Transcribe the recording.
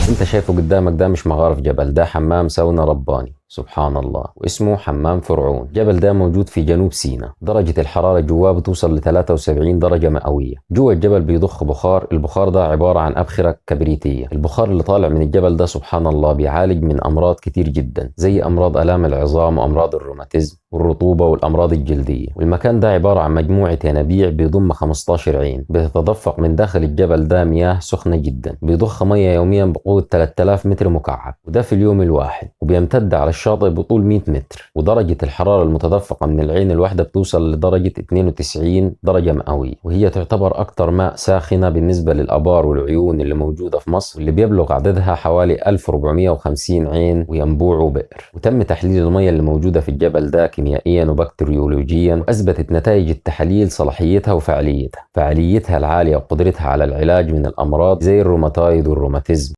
انت شايفه قدامك ده مش مغارة في جبل، ده حمام ساونا رباني، سبحان الله، واسمه حمام فرعون. الجبل ده موجود في جنوب سيناء، درجة الحرارة جواه بتوصل ل 73 درجة مئوية. جوا الجبل بيضخ بخار، البخار ده عبارة عن أبخرة كبريتية. البخار اللي طالع من الجبل ده سبحان الله بيعالج من أمراض كتير جدا، زي أمراض آلام العظام وأمراض الروماتيزم والرطوبة والأمراض الجلدية. والمكان ده عبارة عن مجموعة ينابيع بيضم 15 عين، بتتدفق من داخل الجبل ده مياه سخنة جدا، بيضخ مية يوميا بقوة 3000 متر مكعب، وده في اليوم الواحد، وبيمتد على الشاطئ بطول 100 متر. ودرجة الحرارة المتدفقة من العين الواحدة بتوصل لدرجة 92 درجة مئوية، وهي تعتبر أكثر ماء ساخنة بالنسبة للآبار والعيون اللي موجودة في مصر، واللي بيبلغ عددها حوالي 1450 عين وينبوع وبئر. وتم تحليل المية اللي موجودة في الجبل ده كيميائيا وبكتيريولوجيا، وأثبتت نتائج التحاليل صلاحيتها وفعاليتها، فعاليتها العالية وقدرتها على العلاج من الأمراض زي الروماتايد والروماتيزم.